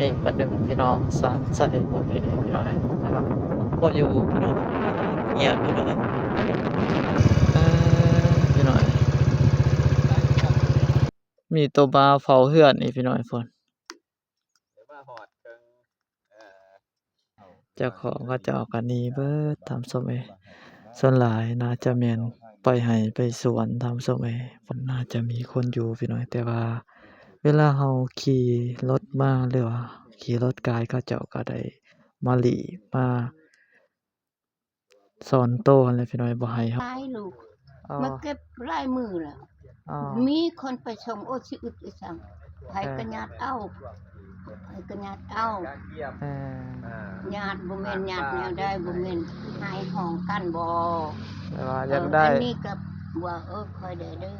ອີກບັດໜຶ່ງພີ່ນ້ອງ ສານໄຊ ພໍ່ແມ່ພີ່ນ້ອງ ບໍ່ຢູ່ພີ່ນ້ອງ ງຽບພີ່ນ້ອງ ເອີ ພີ່ນ້ອງ ມີໂຕໝາເຝົ້າເຮືອນອີກພີ່ນ້ອງ ພຸ້ນ ເຈົ້າຂອງເຂົາເຈົ້າກໍໜີເບິດ ທ່ານຜູ້ຊົມເອີຍ ສ່ວນຫຼາຍໜ້າຈະແມ່ນໄປໄຮ່ໄປສວນ ທ່ານຜູ້ຊົມເອີຍ ບໍ່ໜ້າຈະມີຄົນຢູ່ພີ່ນ້ອງ ແຕ່ວ່າເວລາເຮົາຂີ່ລົດມາ ຫຼືວ່າຂີ່ລົດກາຍ ເຂົາເຈົ້າກໍໄດ້ມາຫຼີກມາ ສອນໂຕຫັ້ນແຫຼະພີ່ນ້ອງ ບໍ່ໃຫ້ເຮົາ ຫຼາຍລູກ ເອີ ມາເກັບຫຼາຍມື້ແລ້ວ ເອີ ມີຄົນໄປສົ່ງ ໂອ້ ຊິອຶດອີສັງ ໃຜກໍຍາດເອົາ ເອີ ໃຜກໍຍາດເອົາ ເອີ ຍາດບໍ່ແມ່ນຍາດແນວໃດ ບໍ່ແມ່ນໃຫ້ຫ້ອງກັນບໍ່ ແຕ່ວ່າຢາກໄດ້ ເອີ ອັນນີ້ກໍວ່າ ເອີ ຂ້ອຍໄດ້ເດີ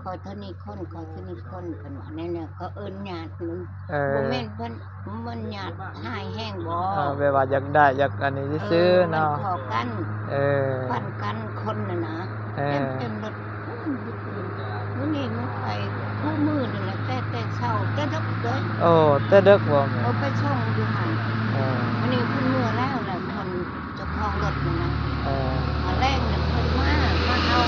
ຂໍເທົ່ານີ້ຄົນ ຂໍເທົ່ານີ້ຄົນ ເພິ່ນວ່າແນວນັ້ນ ກໍເອີ້ນຍາດໜຶ່ງ ເອີ ບໍ່ແມ່ນເພິ່ນ ມັນຍາດຮ້າຍແຮງບໍ່ ເອີ ແບບວ່າຢາກໄດ້ ຢາກອັນນີ້ຊື່ໆເນາະ ເອີ ມັນຂໍກັນ ເອີ ປັນກັນຄົນນັ້ນນະ ເອີ ເຕັມໆລົດ ມື້ນີ້ມັນໄປຄູ່ມື້ນີ້ແຫຼະ ແຕ່ ແຕ່ເຊົ້າ ແຕ່ເດິກເດີ ໂອ້ ແຕ່ເດິກບໍ່ແມ່ ເອີ ໄປສົ່ງຢູ່ຫັ້ນ ເອີ ມື້ນີ້ເພິ່ນເມືອແລ້ວ ແລ້ວຄົນ ເຈົ້າຂອງລົດນີ້ນະ ເອີ ຕອນແລງນະເພິ່ນມາ ມາເອົາ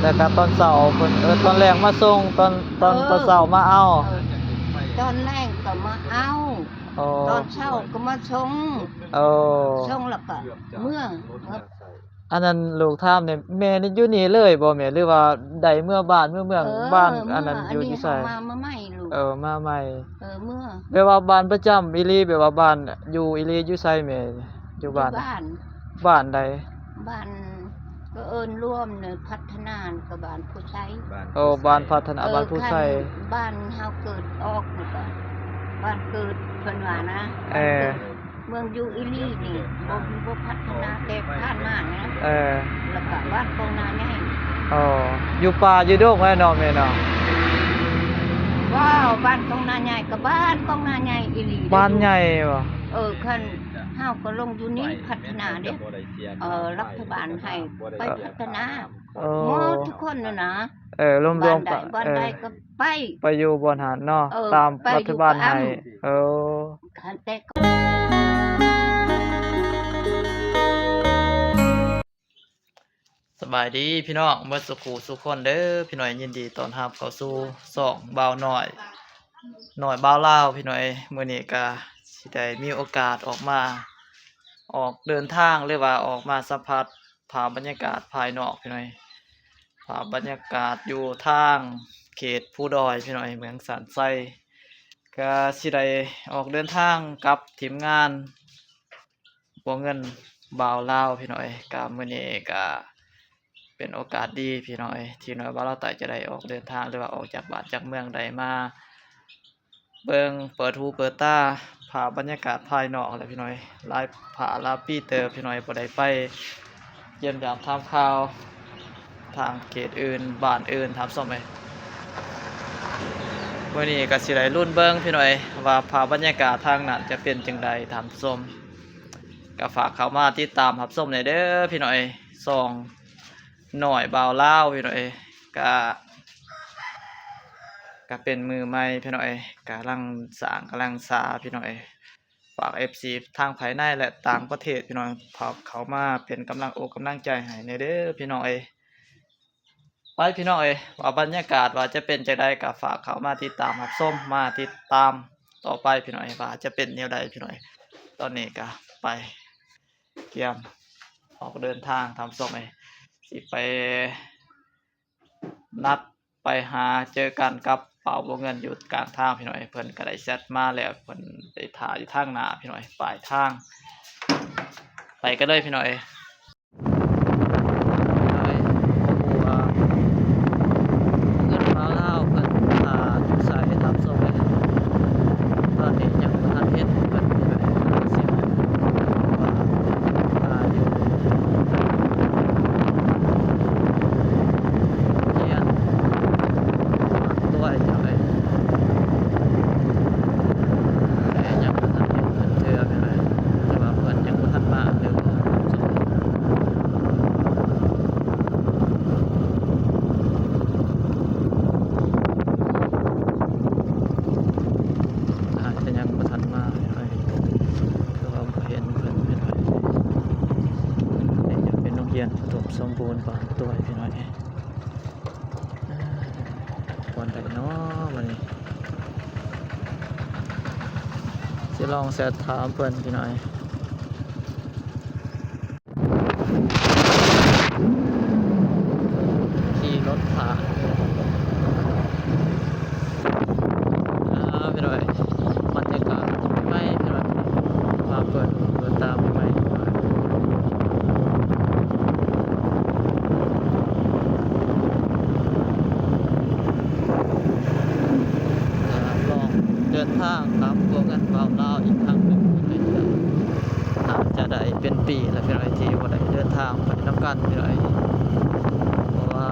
ແລ້ວກໍຕອນເຊົ້າເພິ່ນ ເອີ ຕອນແລງມາສົ່ງ ຕອນ ຕອນ ເອີ ຕອນເຊົ້າມາເອົາ ເອີ ຕອນແລງກໍມາເອົາ ອໍ ຕອນເຊົ້າກໍມາສົ່ງ ໂອ້ ສົ່ງແລ້ວກໍເມືອ ອັນນັ້ນລູກຖາມແດ່ ແມ່ນີ້ຢູ່ນີ້ເລີຍບໍ່ແມ່ ຫຼືວ່າໄດ້ເມືອບ້ານເມືອເມືອງ ເອີ ບ້ານອັນນັ້ນຢູ່ ຢູ່ໃສ ມາ ມາໃໝ່ລູກ ເອີ ມາໃໝ່ ເອີ ເມືອ ແບບວ່າບ້ານປະຈຳອີ່ຫຼີ ແບບວ່າບ້ານຢູ່ອີ່ຫຼີຢູ່ໃສແມ່ ຢູ່ບ້ານ ຢູ່ບ້ານ ບ້ານໃດ ບ້ານ ກໍເອີ້ນລວມເນີ ພັດທະນາ ກໍບ້ານຜູ້ໄຊ ໂອ້ ບ້ານພັດທະນາ ເອີ ບ້ານຜູ້ໄຊ ຄັນບ້ານເຮົາເກີດອອກນີ້ກໍບ້ານເກີດ ເພິ່ນວ່ານະ ເອີ ບ້ານເກີດ ເມືອງຢູ່ອີ່ຫຼີນີ້ ບໍ່ ບໍ່ພັດທະນາແຕ່ຜ່ານມານະ ເອີ ແລ້ວກໍວັດກອງນາໃຫຍ່ ອໍ ຢູ່ປ່າຢູ່ດົງແຫຼະເນາະແມ່ເນາະ ວ້າວ ບ້ານກອງນາໃຫຍ່ກໍບ້ານກອງນາໃຫຍ່ອີ່ຫຼີເດ້ ບ້ານໃຫຍ່ບໍ່ ເອີ ຄັນເຮົາກໍລົງຢູ່ນີ້ພັດທະນາເດ້ ເອີ ລັດຖະບານໃຫ້ໄປພັດທະນາ ເອີ ໝົດທຸກຄົນນັ້ນນະ ເອີ ລວມໆ ບ້ານໃດ ເອີ ບ້ານໃດກໍໄປ ໄປຢູ່ບ່ອນຫັ້ນເນາະ ເອີ ຕາມລັດຖະບານໃຫ້ ເອີ ຄັນແຕ່ ສະບາຍດີພີ່ນ້ອງເບິດສູ່ຄູ່ສູ່ຄົນເດີພີ່ນ້ອງ ຍິນດີຕ້ອນຮັບເຂົ້າສູ່ຊ່ອງບ່າວນ້ອຍ ນ້ອຍບ່າວລາວພີ່ນ້ອງເອີຍ ມື້ນີ້ກະຊິໄດ້ມີໂອກາດອອກມາ ອອກເດີນທາງ ຫຼືວ່າອອກມາສຳຜັດພາບບັນຍາກາດພາຍນອກພີ່ນ້ອງເອີຍ ພາບບັນຍາກາດຢູ່ທາງເຂດພູດອຍພີ່ນ້ອງເອີຍ ເມືອງສານໄຊ ກະຊິໄດ້ອອກເດີນທາງກັບທີມງານ ບົວເງິນບ່າວລາວພີ່ນ້ອງເອີຍ ກະມື້ນີ້ກະເປັນໂອກາດດີພີ່ນ້ອງເອີຍ ທີ່ນ້ອຍບ່າວລາວໃຕ້ຈະໄດ້ອອກເດີນທາງ ຫຼືວ່າອອກຈາກບ້ານຈາກເມືອງ ໄດ້ມາເບິ່ງເປີດຫູເປີດຕາ ພາບບັນຍາກາດພາຍນອກແຫຼະພີ່ນ້ອງເອີຍ ຫຼາຍພາຫຼາຍປີເຕີບພີ່ນ້ອງເອີຍ ບໍ່ໄດ້ໄປຢ້ຽມຢາມຖາມຂ່າວ ທາງເຂດອື່ນ ບ້ານອື່ນ ທ່ານຜູ້ຊົມເອີຍ ມື້ນີ້ກໍຊິໄດ້ລຸ້ນເບິ່ງພີ່ນ້ອງເອີຍ ວ່າພາບບັນຍາກາດທາງນັ້ນຈະເປັນຈັ່ງໃດ ທ່ານຜູ້ຊົມ ກໍຝາກເຂົ້າມາຕິດຕາມຮັບຊົມແດ່ເດີພີ່ນ້ອງເອີຍ ຊ່ອງນ້ອຍບ່າວລາວພີ່ນ້ອງເອີຍ ກໍ ກໍເປັນມືໃໝ່ພີ່ນ້ອງເອີຍ ກຳລັງສ້າງກຳລັງສາພີ່ນ້ອງເອີຍ ຝາກເອັຟຊີທາງພາຍໃນ ແລະ ຕ່າງປະເທດພີ່ນ້ອງ ຝາກເຂົ້າມາເປັນກຳລັງອົກກຳລັງໃຈໃຫ້ແດ່ເດີພີ່ນ້ອງເອີຍ ໄປພີ່ນ້ອງເອີຍ ວ່າບັນຍາກາດວ່າຈະເປັນຈັ່ງໃດ ກໍຝາກເຂົ້າມາຕິດຕາມຮັບຊົມ ມາຕິດຕາມຕໍ່ໄປພີ່ນ້ອງເອີຍ ວ່າຈະເປັນແນວໃດພີ່ນ້ອງເອີຍ ຕອນນີ້ກໍໄປກຽມອອກເດີນທາງ ທ່ານຜູ້ຊົມເອີຍ ຊິໄປ ນັດໄປຫາເຈີກັນກັບບ່າວບົວເງິນຢູ່ກາງທາງພີ່ນ້ອງເອີຍ ເພິ່ນກໍໄດ້ແຊັດມາແລ້ວ ເພິ່ນໄດ້ຖ້າຢູ່ທາງໜ້າພີ່ນ້ອງເອີຍ ປາຍທາງ ໄປກັນເລີຍພີ່ນ້ອງເອີຍ ເງິນບ່າວລາວເພິ່ນຖ້າຢູ່ໃສ ທ່ານຜູ້ຊົມເອີຍ ຕອນນີ້ຍັງບໍ່ທັນເຫັນເພິ່ນຢູ່ໃນເສຍງ ວ່າ ອ່າ ຢູ່ໂຮງຮຽນ ດ້ວຍເຈົ້າເອີຍ ແຕ່ຍັງບໍ່ທັນເຫັນເພິ່ນເທື່ອພີ່ນ້ອງເອີຍ ແຕ່ວ່າເພິ່ນຍັງບໍ່ທັນມາເທື່ອ ທ່ານຜູ້ຊົມ ນອຸດົມສົມບູນບາງຕົວະ ພີ່ນ້ອງເອີຍ. ບ່ອນໃດເນາະບັດນີ້ ຊິລອງແຊັດຖາມເພິ່ນ ພີ່ນ້ອງເອີຍ. ຂີ່ລົດຜ່ານ ອ່າ ພີ່ນ້ອງເອີຍ ບັນຍາກາດໃໝ່ໆ ພີ່ນ້ອງເອີຍ ມາເປີດຫູເປີດຕາໃໝ່ໆ ພີ່ນ້ອງເອີຍ. ອ່າ ລອງເດີນທາງກັບພວກກັນບ່າວລາວອີກຄັ້ງໜຶ່ງ ພີ່ນ້ອງເອີຍ. ໜ້າຈະໄດ້ເປັນປີແລ້ວ ພີ່ນ້ອງເອີຍ ທີ່ບໍ່ໄດ້ເດີນທາງໄປນຳກັນ ພີ່ນ້ອງເອີຍ ເພາະວ່າ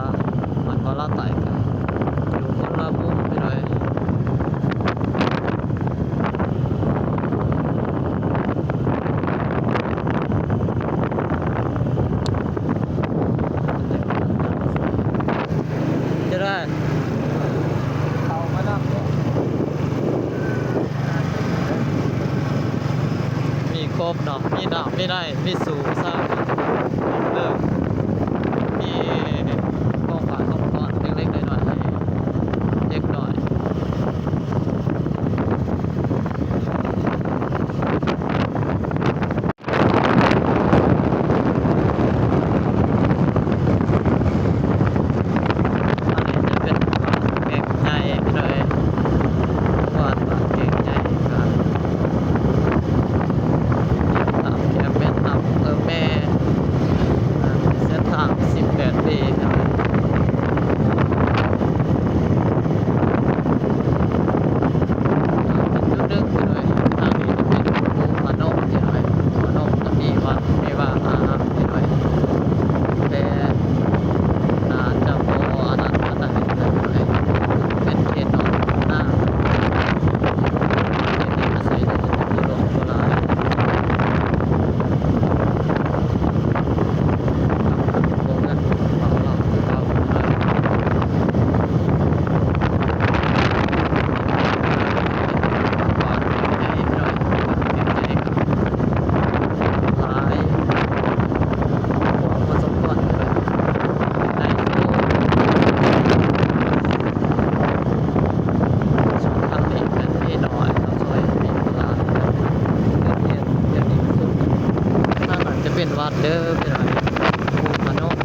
ມັນບໍ່ລາວໃຕ້ ກໍຢູ່ຄົນລະມຸມ ພີ່ນ້ອງເອີຍ. ຈະໄດ້ ເຂົ້າມານຳເດີ ມີຄົບເນາະ ມີນ້ຳ ມີໃນ ມີສູ້ ສາມາດເລືອກ ມີຂອງຝາກຂອງຕ້ອນເລັກໆ ນ້ອຍໆ ໃຫ້ເດັກນ້ອຍ. ອັນນີ້ຈະເປັນວັດແກ້ງໃຫຍ່ ພີ່ນ້ອງເອີຍ ວັດ ວັດແກ້ງໃຫຍ່ ກະຕາມແຄມແມ່ນ້ຳ ເອີ ແມ່ ເສັ້ນທາງສິບແປດເບ ພີ່ນ້ອງເອີຍ. ຈຸດໜຶ່ງ ພີ່ນ້ອງເອີຍ ທາງນີ້ເປັນພູພະນົມ ພີ່ນ້ອງເອີຍ ພູພະນົມ ກໍມີວັດ ມີວາອາຮາມ ພີ່ນ້ອງເອີຍ ແຕ່ໜ້າຈະບໍ່ອັນນັ້ນປານໃດ ພີ່ນ້ອງເອີຍ ເປັນເຂດໜອງນາ ເຂດທີ່ອາໄສໄດ້ຈາກຜູ້ຫຼວງຜູ້ຫຼາຍ. ທາງນັ້ນຈະເປັນວັດເດີ ພີ່ນ້ອງ ພູພະນົມ.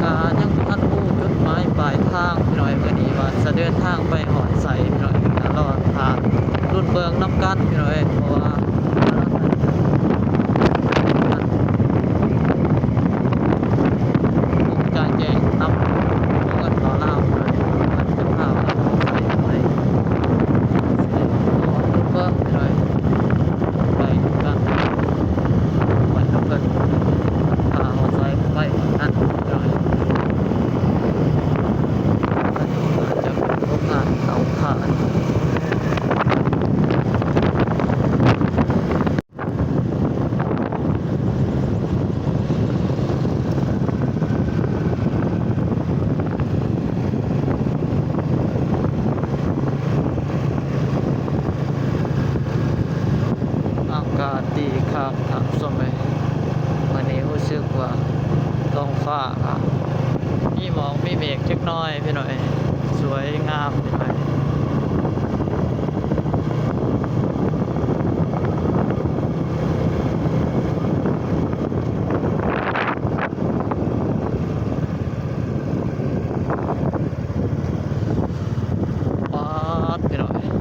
ກະຍັງບໍ່ທັນຮູ້ຈຸດໝາຍປາຍທາງ ພີ່ນ້ອງເອີຍ ມື້ນີ້ວ່າຈະເດີນທາງໄປຮອດໃສ ພີ່ນ້ອງເອີຍ ກະລໍຖ້າລຸ້ນເບິ່ງນຳກັນ ພີ່ນ້ອງເອີຍ ເພາະວ່າ ຄົງຈະແຈ້ງນຳພວກເພິ່ນເວົ້າລາວ ເພິ່ນຈະພາເຮົາໄປໃສ ໄປໃສ ເບິ່ງເລີຍ ໄປນຳກັນ ໄປນຳເພິ່ນ ພາເຮົາໃສ່ໄປນັ້ນ ເພິ່ນຈະເຂົ້າຜ່ານ. ອາກາດດີຄັກທ່ານຜູ້ຊົມເອີຍ ມື້ນີ້ຮູ້ສຶກວ່າທ້ອງຟ້າ ມີໝອກມີເມກຈັກໜ້ອຍພີ່ນ້ອງເອີຍ ສວຍງາມພີ່ນ້ອງເອີຍ. ປາດ ພີ່ນ້ອງເອີຍ.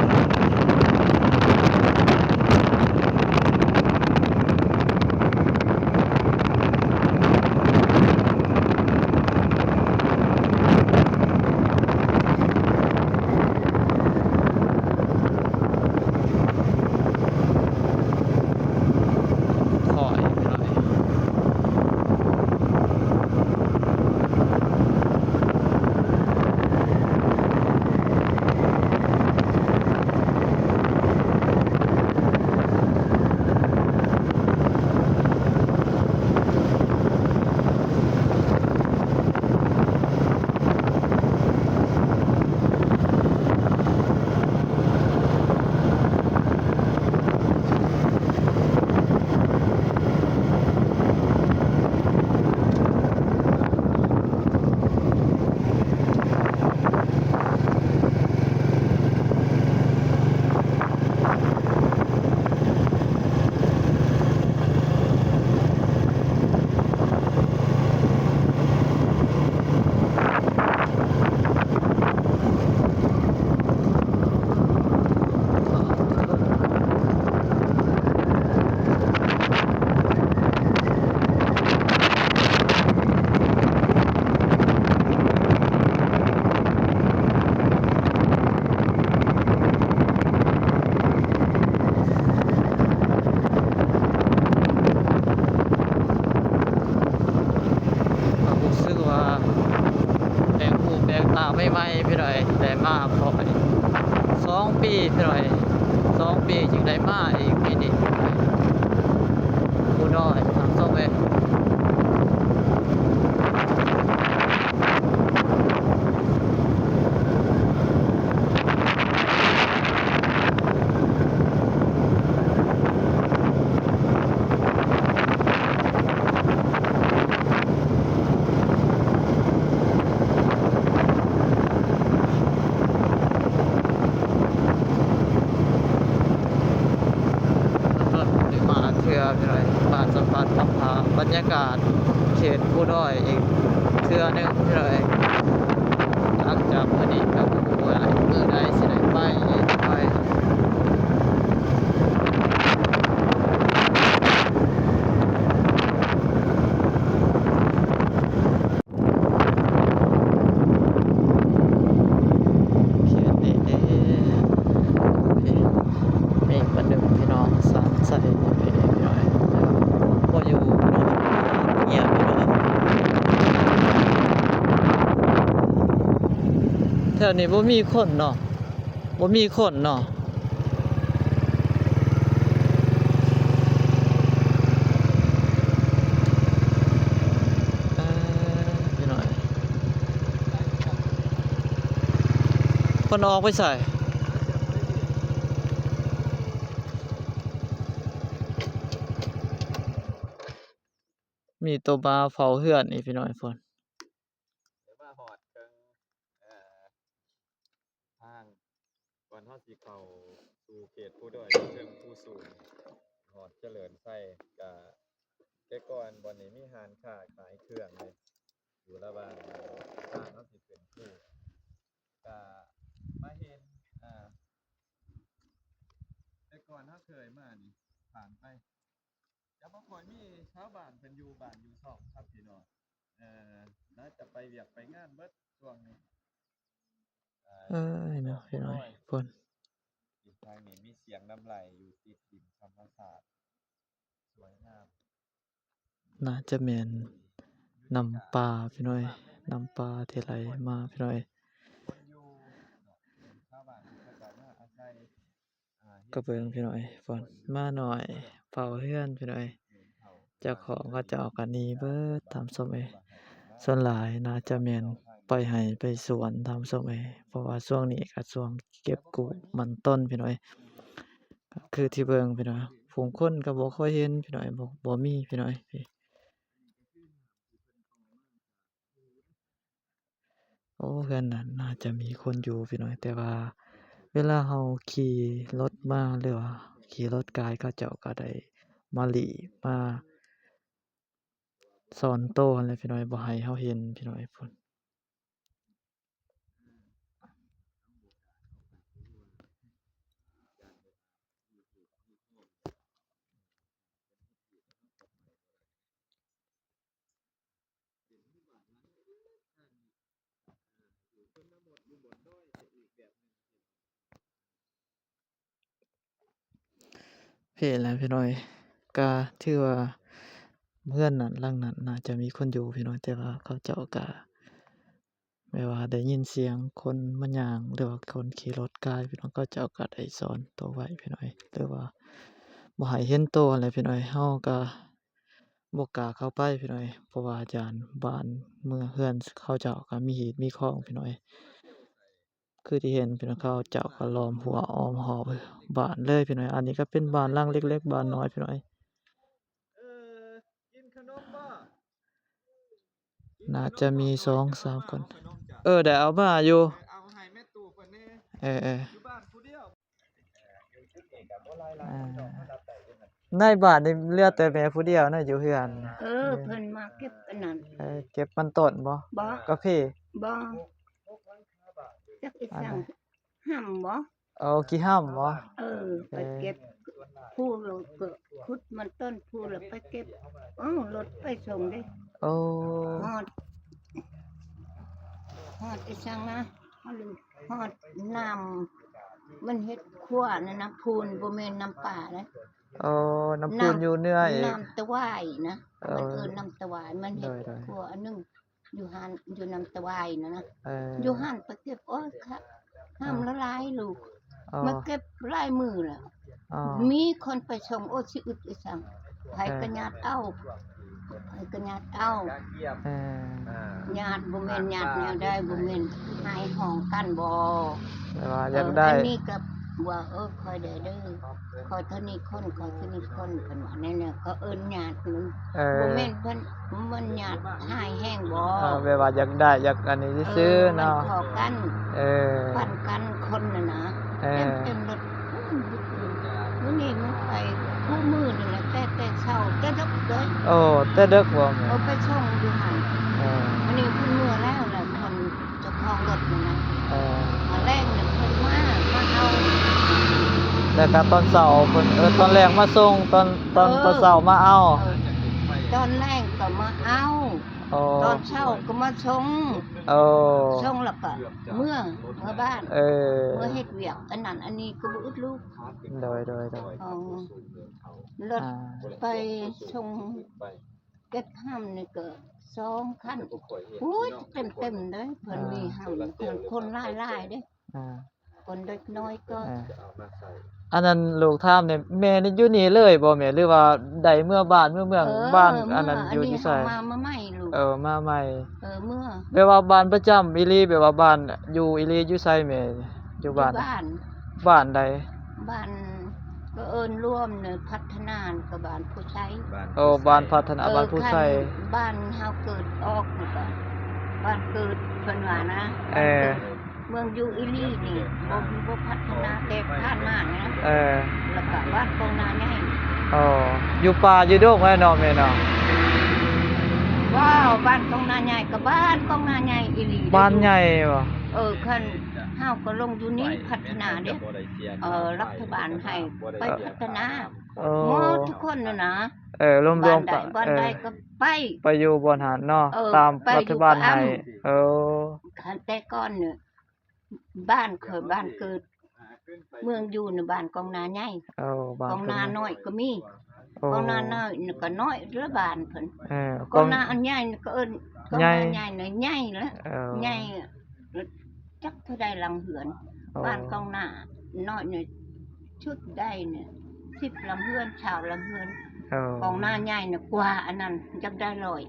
ໂອ້ ໄດ້ມາພໍ້ສອງປີເທົ່າໃດ ສອງປີຈຶ່ງໄດ້ມາອີກປີນີ້ ຜູ້ນ້ອຍ ທ່ານຜູ້ຊົມເອີຍ. ເພິ່ນໄດ້ມາເທື່ອ ພີ່ນ້ອງ ມາສຳຜັດກັບພາບບັນຍາກາດເຂດພູດອຍອີກເທື່ອໜຶ່ງ ພີ່ນ້ອງ. ຫຼັງຈາກມື້ນີ້ກໍບໍ່ຮູ້ວ່າມື້ໃດຊິໄດ້ໄປ ໄປ. ໂອເຄ ນີ້ເດ້ ໂອເຄ ມີປາດຸກພີ່ນ້ອງ ສາມໄຊ ໂອເຄ ພີ່ນ້ອງ ບໍ່ຢູ່ເນາະ ງຽບພີ່ນ້ອງ. ແຖວນີ້ບໍ່ມີຄົນເນາະ. ບໍ່ມີຄົນເນາະ ເອີ ພີ່ນ້ອງ ເພິ່ນອອກໄປໃສ? ມີໂຕໝາເຝົ້າເຮືອນນີ້ ພີ່ນ້ອງ ເພິ່ນ ເດີ ມາຮອດເທິງ ເອີ ທາງ ກ່ອນເຮົາຊິເຂົ້າສູ່ເຂດພູດອຍ ເທິງພູສູງ ຮອດຈະເລີນໄຊ ກະ ແຕ່ກ່ອນບ່ອນນີ້ມີຮ້ານຄ້າຂາຍເຄື່ອງເດ້ ຢູ່ລະຫວ່າງທາງເຮົາຊິຂຶ້ນພູ ກະມາເຫັນ ອ່າ ແຕ່ກ່ອນເຮົາເຄີຍມານີ້ ຜ່ານໄປ ຈະບໍ່ຄ່ອຍມີຊາວບ້ານເພິ່ນຢູ່ບ້ານຢູ່ຊ່ອງຄັບພີ່ນ້ອງ ເອີ ໜ້າຈະໄປວຽກໄປງານເບິດຊ່ວງນີ້ ເອີຍເນາະ ພີ່ນ້ອງເອີຍ ພຸ້ນ ອີກທາງນີ້ມີສຽງນ້ຳໄຫຼຢູ່ຕິດດິນທຳມະຊາດ ສວຍງາມ ໜ້າຈະແມ່ນນ້ຳປ່າພີ່ນ້ອງເອີຍ ນ້ຳປ່າທີ່ໄຫຼມາພີ່ນ້ອງເອີຍ. ກໍເບິ່ງພີ່ນ້ອງເອີຍ ຝົນມາໜ້ອຍ ເຝົ້າເຮືອນພີ່ນ້ອງເອີຍ ເຈົ້າຂອງເຂົາເຈົ້າກໍໜີເບິດທ່ານຜູ້ຊົມເອີຍ. ສ່ວນຫຼາຍໜ້າຈະແມ່ນໄປໄຮ່ໄປສວນທ່ານຜູ້ຊົມເອີຍ ເພາະວ່າຊ່ວງນີ້ກໍຊ່ວງເກັບກູ້ມັນຕົ້ນພີ່ນ້ອງເອີຍ. ກໍຄືທີ່ເບິ່ງພີ່ນ້ອງ ຜູ້ຄົນກໍບໍ່ຄ່ອຍເຫັນພີ່ນ້ອງເອີຍ ບໍ່ ບໍ່ມີພີ່ນ້ອງເອີຍ. ໂອ້ ເຮືອນນັ້ນໜ້າຈະມີຄົນຢູ່ພີ່ນ້ອງ ແຕ່ວ່າເວລາເຮົາຂີ່ລົດມາ ຫຼືວ່າຂີ່ລົດກາຍ ເຂົາເຈົ້າກໍໄດ້ມາຫຼີ້ມາສ່ອນໂຕຫັ້ນແຫຼະພີ່ນ້ອງ ບໍ່ໃຫ້ເຮົາເຫັນພີ່ນ້ອງພຸ້ນ. ເພແລ້ວພີ່ນ້ອງເອີຍ ກະຖືວ່າເຮືອນນັ້ນຫຼັງນັ້ນໜ້າຈະມີຄົນຢູ່ພີ່ນ້ອງ ແຕ່ວ່າເຂົາເຈົ້າກະ ແບບວ່າໄດ້ຍິນສຽງຄົນມາຍ່າງ ຫຼືວ່າຄົນຂີ່ລົດກາຍພີ່ນ້ອງ ເຂົາເຈົ້າກໍໄດ້ສ່ອນໂຕໄວ້ພີ່ນ້ອງເອີຍ ຫຼືວ່າບໍ່ໃຫ້ເຫັນໂຕຫັ້ນແຫຼະພີ່ນ້ອງເອີຍ. ເຮົາກໍບໍ່ກ້າເຂົ້າໄປພີ່ນ້ອງເອີຍ ເພາະວ່າຢ້ານບ້ານເມືອງເຮືອນເຂົາເຈົ້າກໍມີຮີດມີຄອງພີ່ນ້ອງເອີຍ ຄືທີ່ເຫັນພີ່ນ້ອງ ເຂົາເຈົ້າກໍລ້ອມຮົ້ວອ້ອມຮອບບ້ານເລີຍພີ່ນ້ອງເອີຍ. ອັນນີ້ກໍເປັນບ້ານຫຼັງເລັກໆ ບ້ານນ້ອຍພີ່ນ້ອງເອີຍ. ໜ້າຈະມີສອງສາມຄົນ ເອີ ໄດ້ເອົາມາຢູ່ ເອີ ເອີ ໃນບ້ານນີ້ເຫຼືອແຕ່ແມ່ຜູ້ດຽວເນາະ ຢູ່ເຮືອນ ເອີ ເພິ່ນມາເກັບອັນນັ້ນ ເອີ ເກັບມັນຕົ້ນບໍ່? ບໍ່ ກາເຟ ບໍ່ ຈັກອີຫຍັງ ຫ້ຳບໍ່? ເອົາຂີ້ຫ້ຳບໍ່? ເອີ ໄປເກັບ ພູລະກໍຂຸດມັນຕົ້ນ ພູລະໄປເກັບ ເອົາລົດໄປສົ່ງເດ້. ໂອ້ ຮອດ ຮອດອີຫຍັງນະ ຮອດນ້ຳ ມັນເຮັດຄົວນັ້ນນະ ພູນ ບໍ່ແມ່ນນ້ຳປາເດ້. ໂອ້ ນ້ຳພູນຢູ່ເໜືອອີກ ນ້ຳຕະຫວາຍນະ ເອີ ມັນເອີ້ນນ້ຳຕະຫວາຍ ມັນເຮັດຄົວອັນໜຶ່ງ. ຢູ່ຫັ້ນ ຢູ່ນຳຕາວາຍນັ້ນນະ ເອີ ຢູ່ຫັ້ນໄປເກັບ ໂອ້ຍ ຄະ ຫ້າມລະລາຍລູກ ເອີ ມາເກັບຫຼາຍມື້ແລ້ວ ເອີ ມີຄົນໄປສົ່ງ ໂອ້ຍ ຊິອຶດອີສັງ ໃຜກໍຍາດເອົາ ເອີ ໃຜກໍຍາດເອົາ ເອີ ຍາດ ບໍ່ແມ່ນຍາດແນວໃດ ບໍ່ແມ່ນຫາຍຫ້ອງກັນບໍ ແຕ່ວ່າຢາກໄດ້ ອັນນີ້ກໍວ່າ ເອີ ຂ້ອຍໄດ້ເດີ ຂໍເທົ່ານີ້ຄົນ ຂໍເທົ່ານີ້ຄົນ ເພິ່ນວ່າແນວນັ້ນ ເຂົາເອີ້ນຍາດ ເອີ ບໍ່ແມ່ນເພິ່ນ ມັນຍາດຮ້າຍແຮງບໍ ເອີ ແບບວ່າຢາກໄດ້ ຢາກອັນນີ້ຊື່ໆ ເອີ ເນາະ ມັນຂໍກັນ ເອີ ປັນກັນຄົນນັ້ນນະ ເອີ ເຕັມ ເຕັມລົດ ມື້ນີ້ມັນໄປຄູ່ມື້ນີ້ແຫຼະ ແຕ່ ແຕ່ເຊົ້າ ແຕ່ເດິກເດີ ໂອ້ ແຕ່ເດິກບໍແມ່ ເອີ ໄປສົ່ງຢູ່ຫັ້ນ ເອີ ມື້ນີ້ເພິ່ນເມືອແລ້ວ ແລ້ວຄົນ ເຈົ້າຂອງລົດນັ້ນນະ ເອີ ມາແລງນັ້ນເພິ່ນມາ ມາເອົາ ແລ້ວກໍຕອນເຊົ້າເພິ່ນ ເອີ ຕອນແລງມາສົ່ງ ຕອນ ຕອນ ເອີ ຕອນເຊົ້າມາເອົາ ເອີ ຕອນແລງກໍມາເອົາ ອໍ ຕອນເຊົ້າກໍມາສົ່ງ ໂອ້ ສົ່ງແລ້ວກໍເມືອ ເມືອບ້ານ ເອີ ເມືອເຮັດວຽກ ອັນນັ້ນອັນນີ້ກໍບໍ່ອຶດລູກ ໂດຍ ໂດຍ ໂດຍ ອໍ ລົດ ອ່າ ໄປສົ່ງ ເກັບຫ້ຳນີ້ກໍສອງຄັນ ໂອ້ຍ ເຕັມໆເດ້ ເພິ່ນມີຫ້ຳ ເພິ່ນຄົນຫຼາຍໆເດ້ ອ່າ ຄົນເດັກນ້ອຍກໍ ອ່າ ອັນນັ້ນລູກຖາມແດ່ ແມ່ນີ້ຢູ່ນີ້ເລີຍບໍ່ແມ່ ຫຼືວ່າໄດ້ເມືອບ້ານເມືອເມືອງ ເອີ ບ້ານອັນນັ້ນຢູ່ ຢູ່ໃສ ມາ ມາໃໝ່ລູກ ເອີ ມາໃໝ່ ເອີ ເມືອ ແບບວ່າບ້ານປະຈຳອີ່ຫຼີ ແບບວ່າບ້ານຢູ່ອີ່ຫຼີຢູ່ໃສແມ່ ຢູ່ບ້ານ ຢູ່ບ້ານ ບ້ານໃດ? ບ້ານ ກໍເອີ້ນລວມເນີ ພັດທະນາ ກໍບ້ານຜູ້ໄຊ ໂອ້ ບ້ານພັດທະນາ ເອີ ບ້ານຜູ້ໄຊ ຄັນບ້ານເຮົາເກີດອອກນີ້ກໍບ້ານເກີດ ເພິ່ນວ່ານະ ເອີ ບ້ານເກີດ ເມືອງຢູ່ອີ່ຫຼີນີ້ ບໍ່ ບໍ່ພັດທະນາແຕ່ຜ່ານມານະ ເອີ ແລ້ວກໍບ້ານກອງນາໃຫຍ່ ອໍ ຢູ່ປ່າຢູ່ດົງແຫຼະເນາະແມ່ເນາະ ວ້າວ ບ້ານກອງນາໃຫຍ່ກໍບ້ານກອງນາໃຫຍ່ອີ່ຫຼີເດ້ ບ້ານໃຫຍ່ບໍ? ເອີ ຄັນ ເຮົາກໍລົງຢູ່ນີ້ພັດທະນາເດ້ ເອີ ລັດຖະບານໃຫ້ໄປພັດທະນາ ເອີ ໝົດທຸກຄົນນະນະ ເອີ ລວມໆ ບ້ານໃດ ກໍ ບ້ານໃດ ເອີ ກໍໄປ ໄປຢູ່ບ່ອນຫັ້ນເນາະ ເອີ ຕາມລັດຖະບານໃຫ້ ເອີ ຄັນແຕ່ກ່ອນນີ້ ບ້ານຂ້ອຍ ບ້ານເກີດ ເມືອງຢູ່ໃນບ້ານກອງນາໃຫຍ່ ເອີ ບ້ານກອງນານ້ອຍກໍມີ ໂອ້ ກອງນານ້ອຍນີ້ກໍນ້ອຍລະບ້ານເພິ່ນ ເອີ ກອງນາອັນໃຫຍ່ນີ້ກໍເອີ້ນກອງນາໃຫຍ່ນີ້ໃຫຍ່ລະ ເອີ ໃຫຍ່ ຈັກເທົ່າໃດຫຼັງເຮືອນ ໂອ້ ບ້ານກອງນານ້ອຍນີ້ ຊຸດໃດນີ້ ສິບຫຼັງເຮືອນ ຊາວຫຼັງເຮືອນ ໂອ້ ກອງນາໃຫຍ່ນີ້ກວ່າອັນນັ້ນ ຈັກໄດ້ຮ້ອຍ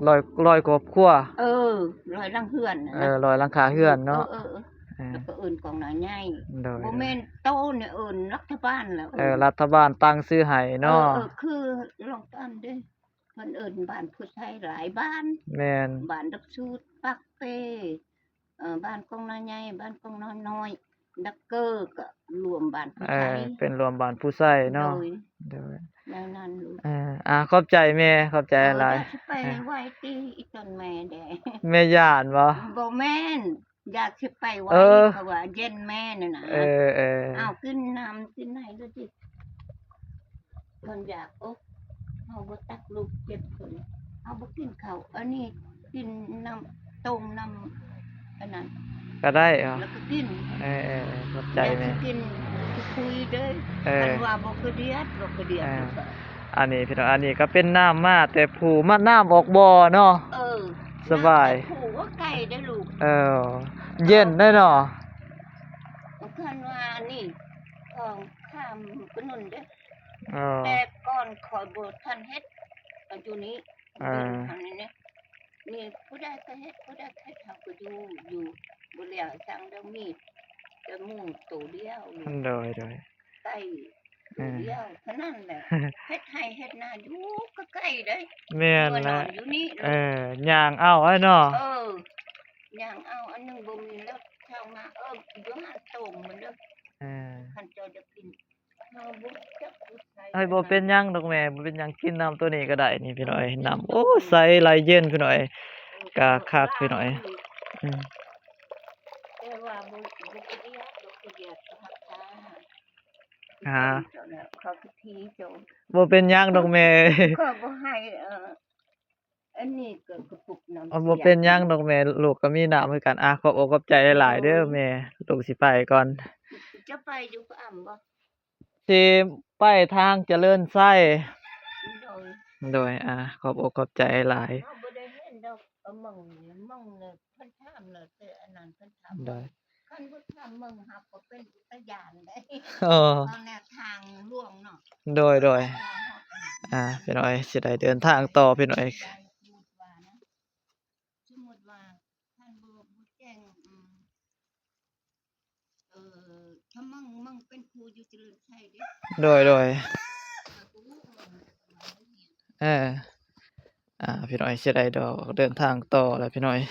ຮ້ອຍ ຮ້ອຍຄອບຄົວ ເອີ ຮ້ອຍຫຼັງເຮືອນ ເອີ ຮ້ອຍຫຼັງຄາເຮືອນເນາະ ເອີ ເອີ ເອີ ເອີ ແລ້ວກໍເອີ້ນກອງນາໃຫຍ່ ໂດຍ ບໍ່ແມ່ນໂຕນີ້ເອີ້ນລັດຖະບານແລ້ວ ເອີ ເອີ້ນລັດຖະບານຕັ້ງຊື່ໃຫ້ເນາະ ເອີ ເອີ ຄືລອງຕາມເດ້ ເພິ່ນເອີ້ນບ້ານຜູ້ໄຊຫຼາຍບ້ານ ແມ່ນ ບ້ານດັກສູດ ປາກເປ ເອີ ບ້ານກອງນາໃຫຍ່ ບ້ານກອງນານ້ອຍ ດັກເກີ ກໍລວມບ້ານຜູ້ໄຊ ເອີ ເປັນລວມບ້ານຜູ້ໄຊເນາະ ໂດຍ ໂດຍ ແນວນັ້ນລູກ ເອີ ອ່າ ຂອບໃຈແມ່ ຂອບໃຈຫຼາຍ ເອີ ຢາກຊິໄປໄຫວ້ຕີອີ່ຕົນແມ່ແດ່ ແມ່ຢ້ານບໍ່? ບໍ່ແມ່ນ ຢາກຊິໄປໄຫວ້ ເອີ ເພາະວ່າເຢັນແມ່ນັ້ນນະ ເອີ ເອີ ເອົາ ກິນນ້ຳກິນໃຫ້ດູຕິ ເພິ່ນຢາກ ໂອ້ ເຮົາບໍ່ຕັກລູກເຈັດຄົນ ເຮົາບໍ່ກິນເຂົ້າ ອັນນີ້ກິນນ້ຳຕົ້ມ ນ້ຳອັນນັ້ນກໍໄດ້ ແລ້ວກໍກິນ ເອີ ເອີ ເອີ ຂອບໃຈແມ່ ກິນຄຸຍເດີ ເອີ ຄັນວ່າບໍ່ກະດຽດ ບໍ່ກະດຽດ ເອີ ອັນນີ້ພີ່ນ້ອງ ອັນນີ້ກໍເປັນນ້ຳມາແຕ່ພູ ມານ້ຳອອກບໍ່ເນາະ ເອີ ສະບາຍ ນ້ຳແຕ່ພູ ໂອ້ ໄກເດ້ລູກ ເອີ ເຢັນໄດ໋ເນາະ ຄັນວ່ານີ້ ຂອງຂ້າມກະໜຸ່ນເດ້ ເອີ ແຕ່ກ່ອນຂ້ອຍບໍ່ທັນເຮັດ ກໍຢູ່ນີ້ ເອີ ຢູ່ທາງນີ້ເດ້ ນີ້ຜູ້ໃດກໍເຮັດ ຜູ້ໃດກໍເຮັດ ເຮົາກໍຢູ່ ຢູ່ ບໍ່ຫຼຽວສັງດອກ ມີແຕ່ໝູໂຕດຽວ ໂດຍ ໂດຍ ໄກ່ໂຕດຽວເທົ່ານັ້ນແຫຼະ ເຮັດໄຮ່ເຮັດນາຢູ່ກໍໄກເດ້ ແມ່ນແຫຼະ ຢູ່ນີ້ ເອີ ຍ່າງເອົາເນາະ ເອີ ຍ່າງເອົາ ອັນໜຶ່ງບໍ່ມີລົດເຊົ່າມາ ເອີ ຢູ່ຫັ້ນໂຕມມັນເດີ ເອີ ຄັນເຈົ້າຢາກກິນ ເຮົາບໍ່ຈັກຢູ່ໃສ ເອີ ບໍ່ເປັນຫຍັງດອກແມ່ ບໍ່ເປັນຫຍັງ ກິນນ້ຳໂຕນີ້ກໍໄດ້ນີ້ພີ່ນ້ອງເອີຍ ນ້ຳ ໂອ້ ໃສໄຫຼເຢັນພີ່ນ້ອງເອີຍ ກະຄັກພີ່ນ້ອງເອີຍ ອືມ ແຕ່ວ່າບໍ່ ບໍ່ກະດຽດ ບໍ່ກະດຽດຮັກສາ ຫາ ເຂົາກໍຖີ່ເຈົ້າ ບໍ່ເປັນຫຍັງດອກແມ່ ເຂົາບໍ່ໃຫ້ ເອີ ອັນນີ້ກໍກະປຸກນ້ຳ ບໍ່ເປັນຫຍັງດອກແມ່ ລູກກໍມີນ້ຳຄືກັນ ອ່າ ຂອບອົກຂອບໃຈຫຼາຍໆເດີແມ່ ລູກຊິໄປກ່ອນ ຈະໄປຢູ່ອຳບໍ່? ຊິໄປທາງຈະເລີນໄຊ ໂດຍ ໂດຍ ອ່າ ຂອບອົກຂອບໃຈຫຼາຍ ເຮົາບໍ່ໄດ້ເຫັນດອກ ກໍເບິ່ງນີ້ ເບິ່ງນີ້ເພິ່ນຖາມແລ້ວ ແຕ່ອັນນັ້ນເພິ່ນຖາມ ໂດຍ ຄັນບໍ່ຖາມເບິ່ງ ເຮົາກໍເປັນຕາຢ້ານເດ້ ເອີ ເອົາແນວທາງລວງເນາະ ໂດຍ ໂດຍ ອ່າ ພີ່ນ້ອງເອີຍ ຊິໄດ້ເດີນທາງຕໍ່ ພີ່ນ້ອງເອີຍ ສົມມຸດວ່ານະ ສົມມຸດວ່າທ່ານບໍ່ ບໍ່ແຈ້ງ ອືມ ເອີ ຖ້າມັງ ມັງເປັນຄູຢູ່ຈະເລີນໄຊເດ້ ໂດຍ ໂດຍ ເອີ ອ່າ ພີ່ນ້ອງເອີຍ ຊິໄດ້ດອກ ເດີນທາງຕໍ່ແລ້ວ ພີ່ນ້ອງເອີຍ.